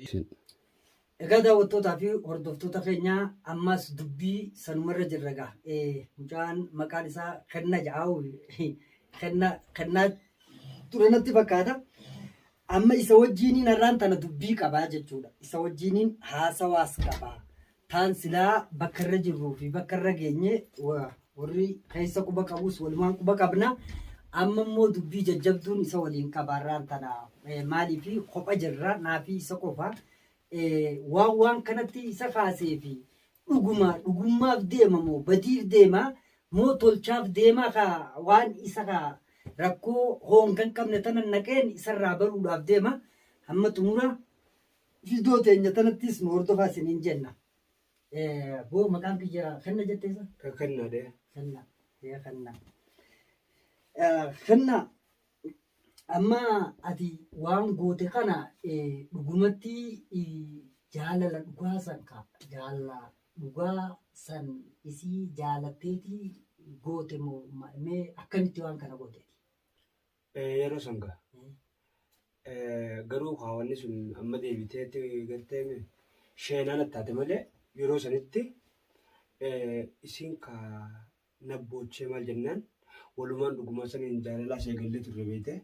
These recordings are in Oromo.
Isin. Egaa daawwattootaa fi hordoftoota keenya ammas dubbii sanumarra jirra egaa. Mucaan maqaan isaa Kenna jedhamu Kenna Kennaa ture natti fakkaata. Amma isa wajjiiniin har'aan tana dubbii qabaa jechuudha. Isa wajjiiniin haasawaas qabaa. Taan silaa bakka irra jirruu fi bakka irra geenye warri keessa quba qabus walumaan quba qabna. Amma immoo dubbii jajjabduun isa waliin qaba har'aan tana. Maaliif kopha jirra naafi isa qofa. Waan waan kanatti isa kaasee fi dhuguma dhugummaaf deema moo badiif deema moo tolchaaf deema ka waan isa ka rakkoo hoonga hin qabne tana naqeen isarraa baruudhaaf deema. Hamma xumura viidiyoo teenya tanattis nu hordofaa isiniin jenna. Boo maqaan kiyya Kenna jettee isa? Kenna dee. Kenna. Ee Kenna. Kenna amma ati waan goote kana dhugumatti jaalala dhugaa san ka jaalala dhugaa san isii jaalatteeti goote moo mee akkamitti waan kana goote? Yeroo san gaa. Garuu kaa wanni sun amma deebiteetti gartee sheenaan attaate malee yeroo sanitti isiin kaa na boochee maal jennaan walumaan dhugumaa saniin jaalalaa ishee gallee turre beekte.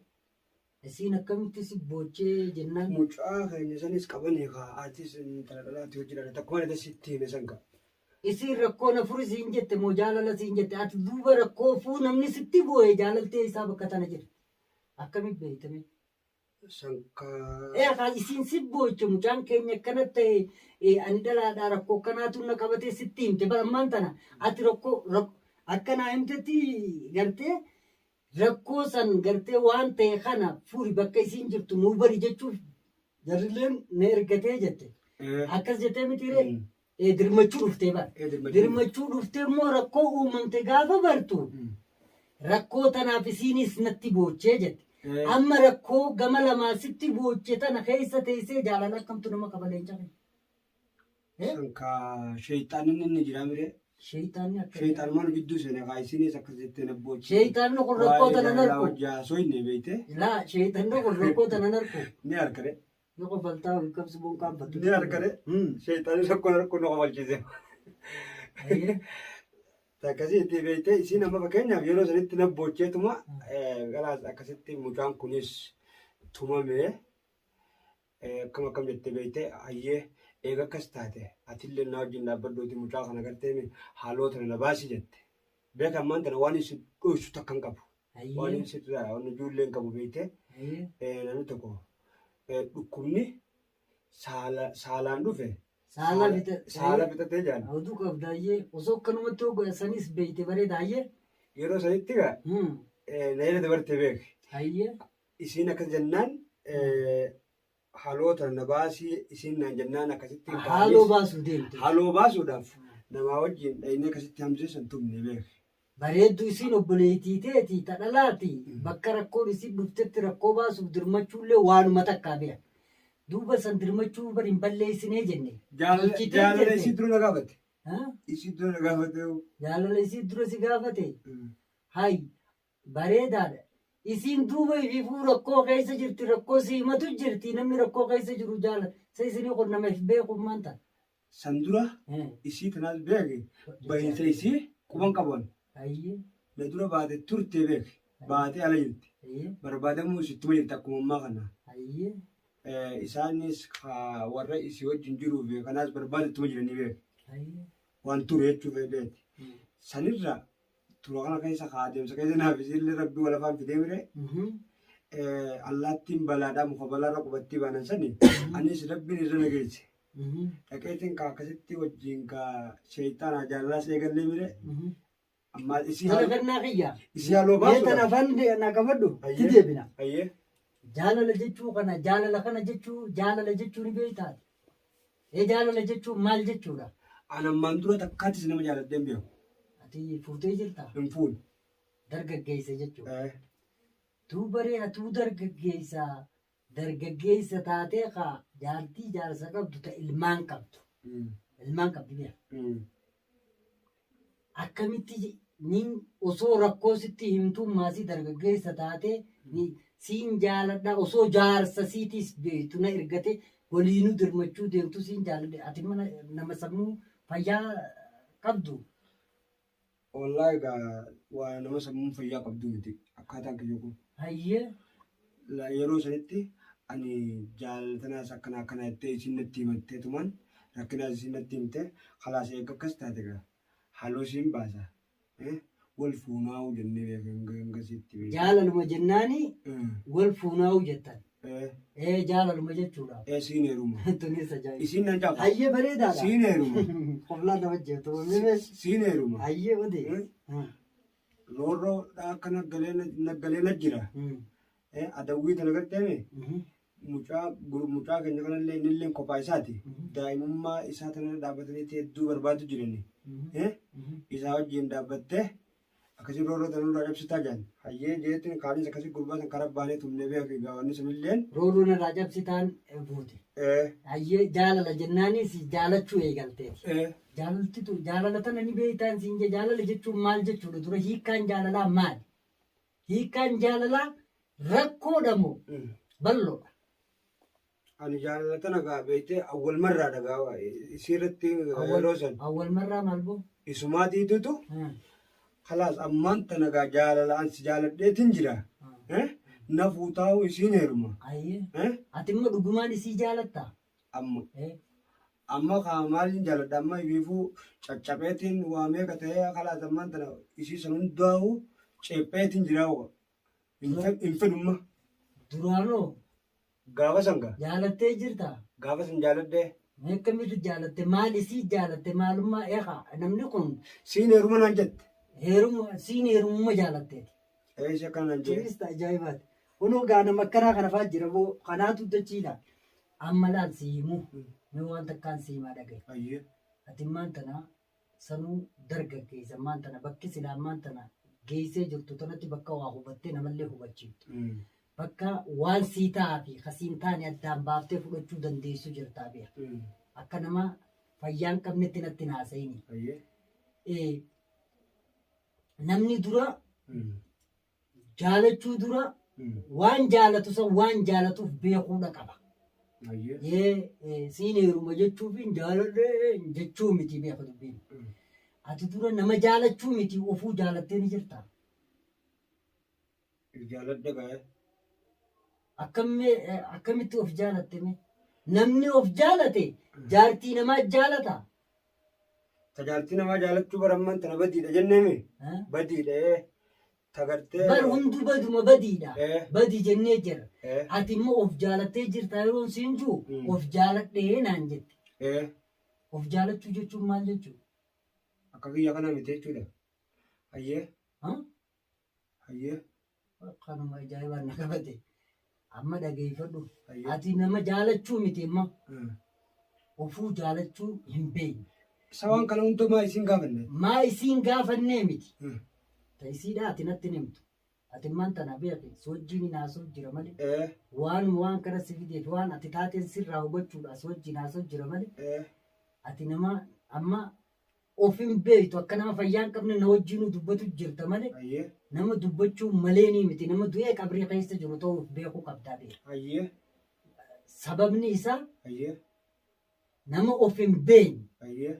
Isiin akkamitti si boochee jennaan? Mucaa keenya sanis qabanii kaa atis intala dhalaati hojii dhala takkuma ani sitti hime san kaa. Isiin rakkoo na furi siin jette moo jaalala siin jette ati duuba rakkoo fuu namni sitti boo'e jaalaltee isaa bakka tana jirti. Akkamitti beektame? San kaa. Ee kaa isiin si booche mucaan keenya akkana ta'e ani dhalaadhaa rakkoo akkanaatu na qabatee sitti himte bara ammaan tana ati rakkoo akka naa himtetti gartee rakkoo san gartee waan ta'e kana furi bakka isiin jirtu nuu bari jechuuf jarrilleen na ergatee jette. Akkas jettee mitiiree? Dirmachuu dhuftee bara. Dirmachuu dhuftee immoo rakkoo uumamte gaafa bartu rakkoo tanaaf isiinis natti boochee jette. Amma rakkoo gama lamaa sitti booche tana keessa teessee jaalala akkamtu nama qaba leenca kee. San kaa sheeyxaanni inni jira miree. Sheeyxaanni akka Sheeyxaanumaan gidduu seene kaa isinis akkas jettee na boochee. Sheeyxaanni kun rakkoo tana nan arku. Wajji haasoo beekte. Laa sheeyxaanni kun rakkoo tana nan arku. Ni harkare. Ni kofaltaa hin qabsi buun qaanfattu. Ni harkare. Sheeyxaanni rakkoo rakkoo na kofalchiise. Akkasii itti beekte isiin amma fakkeenyaaf yeroo sanitti na boocheetuma galaas akkasitti mucaan kunis tumame akkam akkam jettee beekte hayyee eega akkas taate atillee na wajjin dhaabbadhuuti mucaa kana gartee haaloo tana na baasi jette. Beeka ammaan tana waan isin dhoysu takka hin qabu. Waan sirraa waan ijoollee hin qabu beekte namni tokko dhukkubni saalaan dhufe Saala bita. Saala bitatee jaan. Oduu qabdaayyee osoo akkanumatti hoggaa sanis beekte bareedaayyee. Yeroo sanitti gaa na jala dabarte beek. Hayyee. Isiin akkas jennaan haloo tana na baasii isiin naan jennaan akkasitti Haaloo baasuu deemte. Haloo baasuudhaaf namaa wajjin dhaynee akkasitti hamzee san tumne beek. Bareeddu isiin obboleettii teeti ta dhalaati bakka rakkoon isiin dhuftetti rakkoo baasuuf dirmachuullee waanuma takkaa beeka. Duuba san dirmachuu bar hin balleessinee jenne. Jaalala Tolchitee jaalala jette. isii dura na gaafate. Ha? Isii dura na gaafate. Jaalala isii dura si gaafate. Hay bareedaadha. Isiin duuba ififuu rakkoo keessa jirti rakkoo si himatu jirti namni rakkoo keessa jiru jaala. Sa isinii kun nama if beeku maal ta'a? San dura isii tanaas beeki bahiinsa isii quban qaban. Na dura baate turte beeki. Baatee ala jirti. Barbaadamuu isittuma jirti akkuma ammaa kana. Isaanis warra isii wajjin jiruu fi kanaas barbaaduttuma jiranii beeki. Waan ture jechuu fedheeti. Sanirra tura kana keessa kaa adeemsa keessa naaf isiillee rabbi wal afaan fidee mire. Allaattiin balaadhaa muka balaarra qubattii baanan sani anis rabbiin irra na geesse. Dhaqeetiin kaa akkasitti wajjin kaa sheeyxaanaa jaalalaas eegallee mire. Ammaa isii Tana haaloo kennaa kiyya. isii haaloo Mee tana baasuudhaaf. afaan na qabadhu. Ti Hayyee. deebina. Hayyee. Jaalala jechuu kana jaalala kana jechuu jaalala jechuu ni beektaa? Ee jaalala jechuun maal jechuudha? An ammaan dura takkaattis nama jaaladhee hin beeku. Ati fuutee jirtaa? Hin fuune. Dargaggeessa jechuudha. Eh. Duuba ree atuu dargaggeessa dargaggeessa taatee kaa jaartii jaarsa qabdu ta ilmaan qabdu. Ilmaan qabdi beeka. Akkamitti nin osoo rakkoo sitti himtuu maasii dargaggeessa taatee ni siin jaaladha osoo jaarsa siitiis beektu na ergate Waliinuu dirmachuu deemtu siin jaaladhe. Ati mana nama sammuu fayyaa qabdu. Wallaahi egaa waa nama sammuun fayyaa qabdu miti akkaataan kiyya kun. Hayyee. Yeroo sanitti ani jaalatanaas akkana akkana jettee isiin natti himattee tumaan rakkinaas isiin natti himte kalaas eegga akkas taate egaa haaloo isiin baasa. Wal fuunaa'uu jennee beeka hanga hangasitti beeka. Jaalaluma jennaani wal fuunaa'uu jettan. Ee jaalaluma jechuudha. Ee siin heeruma. Tunis ajaa'iba. Isiin nan caafa. Hayyee bareedaadha. Siin heeruma. Qoflaan nama jeetu. Mimees. Siin heeruma. Hayyee odee. Roorroo akka naggalee na jira. Adawwii tana garteeme mucaa mucaa keenya kanallee innillee kophaa isaati. Daa'imummaa isaa tana dhaabbatanii hedduu barbaadu jirani. Isaa wajjin dhaabbattee akkasii roorroo tana nurraa cabsitaa jiran. Hayyee jeetiin kaanis akkasii gurbaa san karaa baanee tumnee beeku egaa wanni sunilleen. Roorroo narraa cabsitaan buute. Hayyee jaalala jennaanis jaalachuu eegalteeti. Jaalaltitu jaalala tana ni beektaan siin jee jaalala jechuun maal jechuudha dura hiikkaan jaalalaa maali? Hiikkaan jaalalaa rakkoodha moo bal'oodha? Ani jaalala tana gaa beektee awwal marraa dhagaa isii irratti yeroo san Awwal marraa maal boo? isumaatiitutu kalaas ammaan tana gaa jaalala an si jaaladheetin jira. Na fuutaa'u isiin heeruma. Ayyee. Ati immoo dhugumaan isii jaalattaa? Amma amma kaa maaliin jaaladha amma ibiifuu caccabeetiin waa meeqa ta'ee kalaas ammaan tana isii san hundaa'u ceepheetiin jira. Hin fedhumma. Duraanoo Gaafa san gaa. Jaalattee jirtaa? Gaafa san jaaladhee. Mee akkamitti jaalatte? Maal isii jaalatte? Maalummaa eegaa namni kun Siin heeruma naan jette. Heeruma siin heerumuma jaalatteeti. Eessi akkana naan jee. Tunis ajaa'ibaati. Kunoo gaa nama akkanaa kana fa'aa jira boo kanaatu dachiidha. Amma laal si himu. Mee waan takkaan si himaa dhaga'i. Ayyee. Ati immaan tana sanuu dargaggeessa ammaan tana bakki silaa ammaan tana geessee jirtu tanatti bakka waa hubattee namallee hubachiiftu. Bakka waan sii ta'aa fi ka siin taane addaan baaftee fudhachuu dandeessu jirtaa beeka. Akka nama fayyaa hin qabnetti natti hin haasa'ini. Namni dura jaalachuu dura waan jaalatu san waan jaalatuuf beekuudha qaba. Siin heeruma jechuuf hin jaaladhe jechuu miti beeka dubbiin. Ati dura nama jaalachuu miti ofuu jaalattee ni jirta. Jaaladhe gaa'e. Akkammee akkamitti of jaalatte mee? Namni of jaalate jaartii namaa jaalata. Tajaartii namaa jaalachuu baramman tana badiidha jenneemi. Badiidha ee. Tagartee. Bar hunduu baduma badiidha. Eh. Badii jennee jirra. Eh. Ati immoo of jaalattee jirta yeroon siin jiru of jaaladhee naan jette. Of jaalachuu jechuun maal jechuudha? Akka kiyya kana miti jechuudha. Hayyee. Hayyee. Kanuma ajaa'ibaan na qabate. Amma dhageeffadhu. Hayyee. Ati nama jaalachuu miti immoo ofuu jaalachuu hin beekne. Isa waan kana hundumaa isiin gaafanne. Maa isiin gaafannee miti. Ta isiidha ati natti hin himtu. Ati immaan tana beeki si wajjin hin haasa'u jira malee. Waanuma waan kana si fideef waan ati taateen sirraa hubachuudha si wajjin haasa'u jira malee. Ati nama amma of hin beektu akka nama fayyaa hin qabne na wajjinuu dubbatu jirta malee nama dubbachuu malee ni miti nama du'ee qabrii keessa jiru ta'uuf beekuu qabdaa beeka. Sababni isaa nama of hin beekne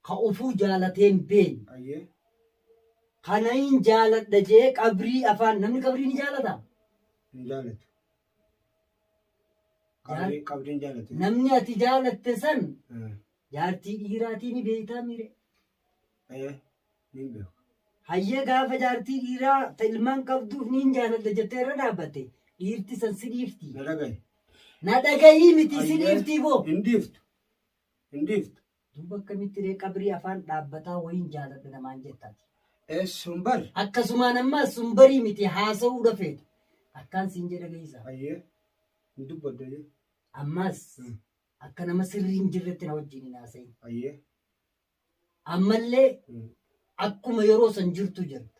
ka ofuu jaalatee hin beekne kana hin jaaladha jee qabrii afaan namni qabrii ni jaalata. Hin jaalatu. Qabrii qabrii hin jaalatu. Namni ati jaalatte san jaartii dhiiraatii ni beektaa mire. Ee ni beeku. Hayyee gaafa jaartii dhiiraa ta ilmaan qabduuf niin jaaladha jettee irra dhaabbatte dhiirti san si dhiifti. Na dhagahi. Na dhagahii miti si dhiiftii boo. Hin dhiiftu. Hin dhiiftu. Duuba akkamitti ree qabrii afaan dhaabbataa wayiin jaaladha namaan jettaati. Ee sun bar. Akkasumaan ammaa sun barii miti haasa'uu dhafeetu. Akkaan siin jedha geessa. Hayyee. Hin dubbaddu hayyee. Ammas akka nama sirrii hin jirretti na wajjin hin haasa'in. Hayyee. Ammallee akkuma yeroo san jirtu jirta.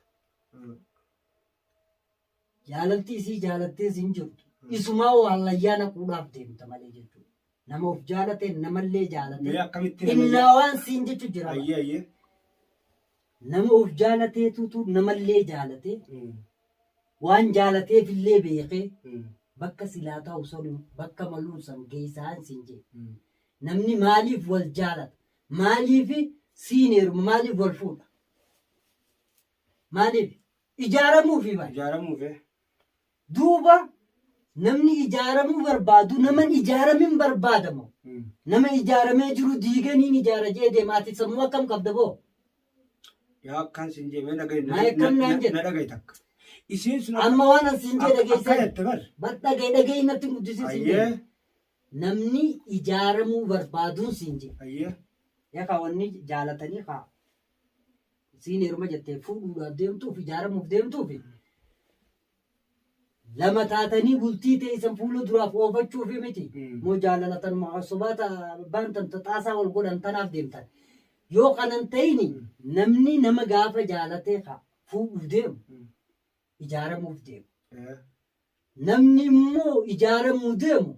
Jaalalti isii jaalattee siin jirtu. Isumaa waallayyaa naquudhaaf deemta malee jechuudha. Nama of jaalate namallee jaalate. Mee akkamitti nama Innaa waan siin jechu jira. Hayyee hayyee. Nama of jaalateetutu namallee jaalate waan jaalateefillee beekee Bakka silaa ta'u sun bakka maluun san geessaan siin jee. Namni maaliif wal jaalata? Maaliif siin heeruma? Maaliif wal fuudha? Maaliif? Ijaaramuufi bara. Ijaaramuuf. Duuba namni ijaaramuu barbaadu naman ijaaramin barbaadamu. Nama ijaaramee jiru diiganiin ijaara jee deema. Ati sammuu akkam qabda boo? Yaa akkan siin jee mee dhagahi. Maa akkam naan jedhe? Na dhagahi takka. Isiin sun Amma waan an siin jee akka dhageessee. jette bar. Bar dhagahi dhagahi natti guddisiin siin Ayyee. jee. Namni ijaaramuu barbaaduun siin jee. Ayyee. Yaa wanni jaalatanii kaa siin heeruma jettee fuudhuudhaaf deemtuuf ijaaramuuf deemtuuf lama taatanii bultii teessan fuula duraaf oofachuuf miti. Moo jaalala tanuma sobaa baantan xaasaa wal godhan tanaaf deemtan. Yoo kanan ta'ini namni nama gaafa jaalatee kaa fuudhuuf deemu ijaaramuuf deemu. Namni immoo ijaaramuu deemu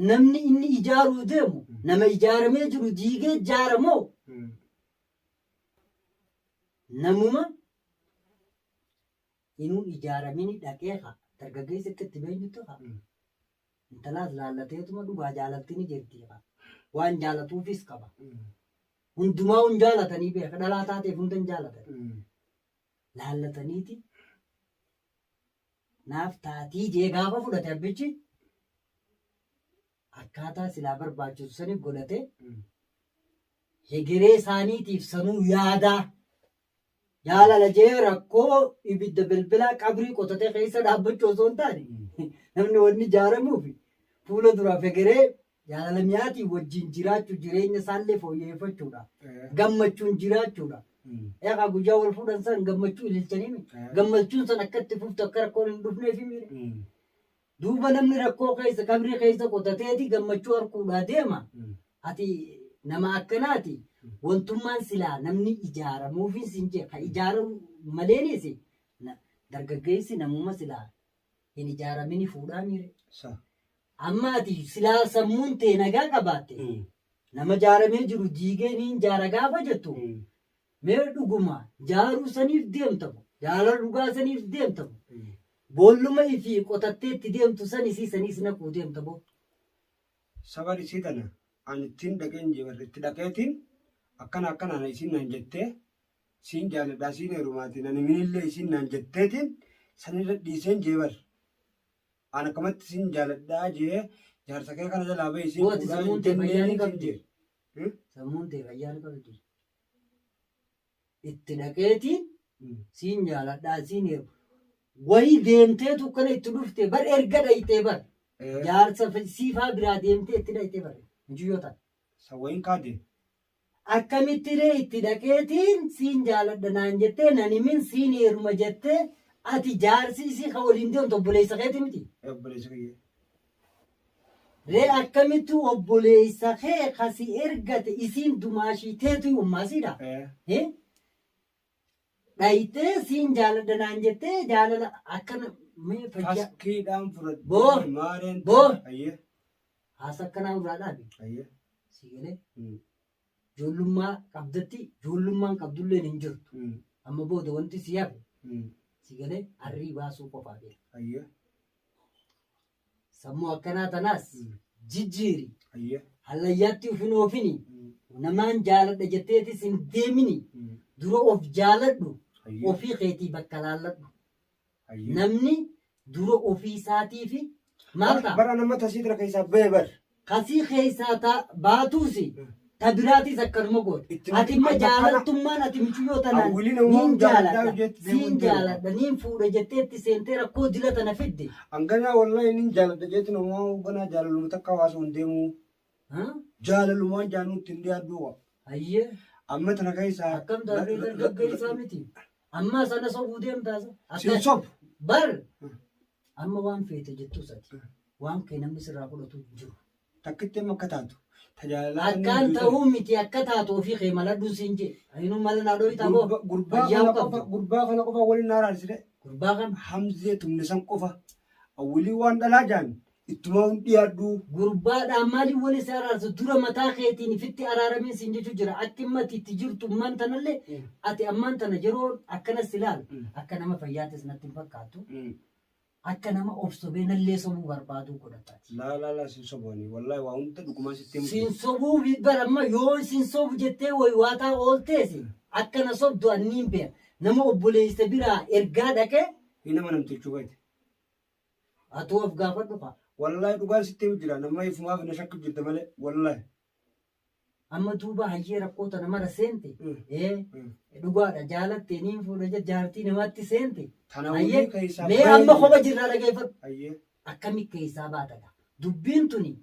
namni inni ijaaruu deemu nama ijaaramee jiru diigee ijaaramoo namuma inuu ijaaramini dhaqee haa dargaggeessi akka itti beenyutti haa intalaas laallateetuma dhugaa jaalalti ni jirti haa waan jaalatuufis qaba. Hundumaa hun jaalatanii beeka dhalaa taateef hunda hin jaalatan. Laallataniiti naaf taatii jee gaafa fudhate abbichi akkaataa silaa barbaachisu sani godhate hegeree isaaniitiif sanuu yaadaa jaalala jee rakkoo ibidda bilbilaa qabrii qotatee keessa dhaabbachuu osoo hin taane namni wanni ijaaramuuf fuula duraaf hegeree jaalala mi'aatiin wajjin jiraachuu jireenya isaallee fooyyeffachuudha. Gammachuun jiraachuudha. Egaa guyyaa wal fuudhan san gammachuu ililchanii miti. Gammachuun san akka itti fuftu akka rakkoon hin dhufneef mire. Duuba namni rakkoo keessa qabrii keessa qotateeti gammachuu arguudhaa deema. Ati nama akkanaati. Wantummaan silaa namni ijaaramuufis hin jee ka ijaaramu maleenis dargaggeessi namuma silaa hin ijaaramini fuudhaa miire. Amma ati silaa sammuun tee nagaa qabaatte nama ijaaramee jiru diigee niin jaara gaafa jettu mee dhuguma jaaruu saniif deemtamu jaalala dhugaa saniif deemtamu boolluma ifii qotattee itti deemtu san isii saniis naquu deemta boo. Sabar isii tana ani ittiin dhaqeen jee itti dhaqeetiin akkana akkanaan isiin naan jettee siin jaaladhaa siin heerumaatiin ani minillee isiin naan jetteetiin sanirra dhiiseen jee bar. An akkamatti siin jaaladhaa jee jaarsa kee kana jalaa bahi isiin Boo ati fuudhaa sammuun hin tee fayyaa ni jenneen siin qabdi. jee. Sammuun tee fayyaa ni qabdi. Itti dhaqeetiin siin jaaladhaa siin heeru. Wayii deemteetu akkana itti dhufte bar erga dhayxee bar. Jaarsa siifaa biraa deemtee itti dhayxee bar. Mucayyoo tana. Sa wayiin kaade. Akkamitti ree itti dhaqeetiin siin jaaladha naan jettee nan himin siin heeruma jettee ati jaarsi isii ka waliin deemtu obboleessa keeti miti. Obboleessa kiyya. Ree akkamitti obboleessa kee kasi ergate isiin dumaashii teetu ummaasiidha. Dhayxee siin jaaladha naan jettee jaalala akkana mee fayyaa. Faskiidhaan fudhadhee Boo. maareen. Boo. Ayyee. Haasa akkanaa irraa dhaabi. Ayyee. Si galee ijoollummaa qabdatti ijoollummaan qabdulleen hin jirtu. Amma booda wanti si hafe si galee arrii baasuu qofaa beeka. Ayyee. Sammuu akkanaa tanaas jijjiiri. Ayyee. Hallayyaatti of hin oofini. Namaan jaaladha jetteetis hin deemini. Dura of jaaladhu. Ayyee. Ofii keetii bakka laalladhu. Ayyee. Namni dura ofii isaatii fi maal ta'a? Bara nama tasii tana keessaa bahe bar. Kasii keessaa baatuusi ta biraatis akkanuma goote. Ati immoo jaalaltummaan ati mucayyoo tanaan Awwiliin ammoo niin jaaladhaa jaaladha jetti deemuu siin hin deemu. jaaladha niin fuudha jetteetti seentee rakkoo dila tana fidde. Hanganaa wallahi nin jaaladha jeetiin ammoo ganaa jaalaluma takka hawaasa hin deemu. Ha? Jaalalumaan jaanuu ittiin dhiyaadhu qaba. Hayyee Amma tana keessaa. akkam taatee dargaggeessaa miti. Amma sana sobuu deemtaasa. Siin sobu. Bar amma waan feete jettus ati waan kee namni sirraa fudhatu hin jiru. Takkitti amma akka taatu. Tajaalalaa Akkaan ta'uu miti akka taatu ofii kee maladhu siin jee. Ayinuu mala naa dhoyi taboo. Gurbaa Fayyaa kana qabdu. qofa gurbaa kana qofa waliin na araarsite. Gurbaa kan Hamzee tumne san qofa. Awwilii waan dhalaa jaan ittuma hin dhiyaadhu. Gurbaadhaan maaliin wal isa araarsu dura mataa keetiin ifitti araaramiin siin jechuu jira. Akki amma ati itti jirtu ammaan tanallee ati ammaan tana yeroo akkanas ilaalu akka nama fayyaatis natti hin fakkaattu. Akka nama of sobee nallee sobuu barbaaduu godhataati. Laa laa laa sin sobooni. Wallahi waa hunda dhugumaan sitti himu. Sin sobuu bara amma yoo sin sobu jettee waywaataa oolteesi akka na sobdu anniin beeka. Nama obboleessa biraa ergaa dhaqee Hin amanamtu jechuu keeti. atuu of gaafadhu kaa. Wallahi dhugaan sitti himu jira. Nama ifumaaf na shakku jirta malee. Wallahi. Amma duuba hayyee rakkoo tana mara seente. Ee dhugaadha jaalattee niin fuudha jedhe jaartii namaatti seente. Tana Hayyee waliin keessaa mee amma kopha jirraa dhageeffadhu. Hayyee. Akkami keessaa baatadha. Dubbiin tuni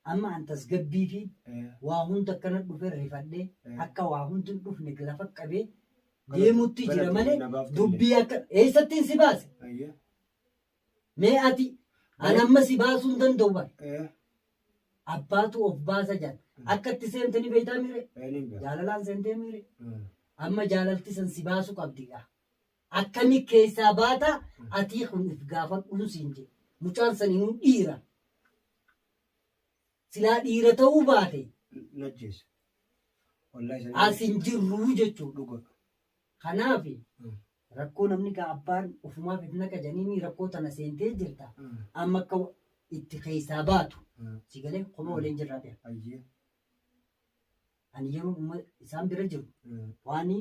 amma an tasgabbii fi waa hunda akkana dhufe rifadhee akka waa hundi hin dhufne lafa qabee deemutti jira malee dubbii akka eessattiin si baase. Hayyee. Mee ati an amma si baasuu hin danda'u bara. Abbaatu of baasa jedha. Akka itti seente ni beektaa miire? Jaalalaan seentee miire? Amma jaalalti san si baasuu qabdi gaa. Akkami keessaa baata atii kun if gaafadhuun siin jedhe. Mucaan san inuu dhiira. Silaa dhiira ta'uu baate Najjeessa. Wallahi san. as hin jirruu jechuudha. Dhuga. Kanaaf rakkoo namni gaa abbaan ofumaaf if naqa jedhanii rakkoo tana seentee jirta. Amma akka itti keessaa baatu si galee kopha waliin jirraa beeka. Hayyee. Ani yeroo isaan bira jiru waan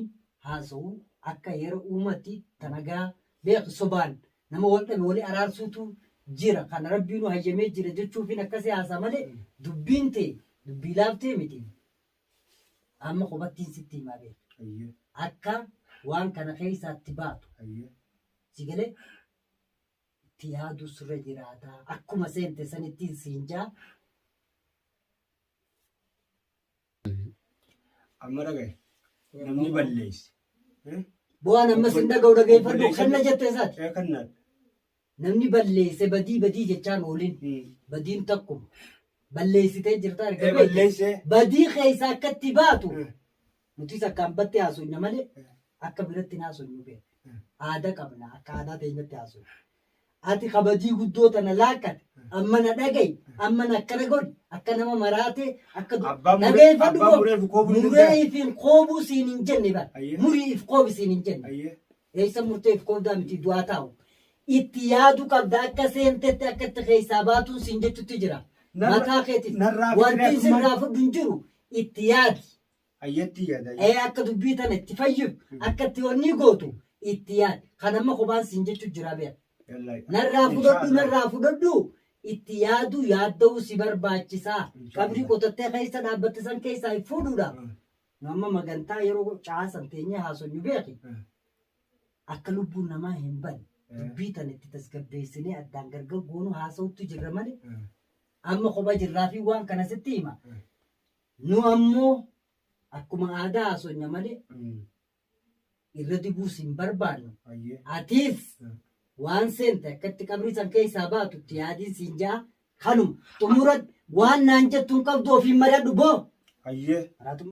haasa'u akka yeroo uumatti tanagaa beeku sobaan nama wal dhabe walii araarsuutu jira. Kana rabbiin nu hayyamee jira jechuufin akkasii haasa malee dubbiin ta'e dubbii laaftee miti. Amma kophattiin sitti himaa beeka. Hayyee. Akka waan kana keessaatti baatu Hayyee. si galee itti yaaduu sirra jiraata. Akkuma seente sanittiin siin jaa. Amma dhagaye. Namni balleesse. Bu'aan ammas hin dhaga'u dhageeffadhu kenna jettee isaati. Ee kannaadha. Namni balleesse badii badii jechaan oolin. Badiin takkuma. Balleessitee jirta erga Ee beekte. balleesse. Badii keessa akka itti baatu nutis akkaan battee haasofna malee akka biratti hin haasofnu beekna. Aadaa qabna akka aadaa teenyatti haasofna. Ati kabajii guddoo tana laakkate amma na dhagayi amma na akkana godhi akka nama maraatee akka Abbaan muree dhageeffadhu abbaan muree fi koobuu ni danda'a. muree ifin koobuu siin hin jenne bara Ayyee. murii if koobi siin hin jenne. Hayyee. Eessa murtee if koobdaa miti du'aa taa'u. Itti yaadu qabda akka seentetti akka itti keessaa baatuun siin jechutti jira. Mataa keetiif Narraa wanti fikirii sirraa fudhu hin jiru itti yaadi. Hayyeetti yaada. Ee akka dubbii tana itti fayyiftu akka itti wanni gootu itti yaadi. Kan amma kophaan siin jechu jira beeka. Narraa fudhadhu narraa fudhadhu itti yaadu yaadda'uu si barbaachisaa. Qabrii qotattee keessa dhaabbatte san keessaa hin fuudhuudha. Nu amma magantaa yeroo caasan teenyee haasofnu beeki. Akka lubbuun namaa hin banne dubbii tana itti tasgabbeessinee addaan gargar goonuu haasa'utti jirra malee amma kopha jirraa fi waan kana sitti hima. Nu ammoo akkuma aadaa haasofna malee irra dibuus hin barbaannu. Hayyee. Atiis waan seente akkatti qabrii san keessaa baatu itti yaadiin siin ja'a kanuma xumura waan naan jettu hin qabdu ofiin mari'adhu boo. Hayyee. Maraatu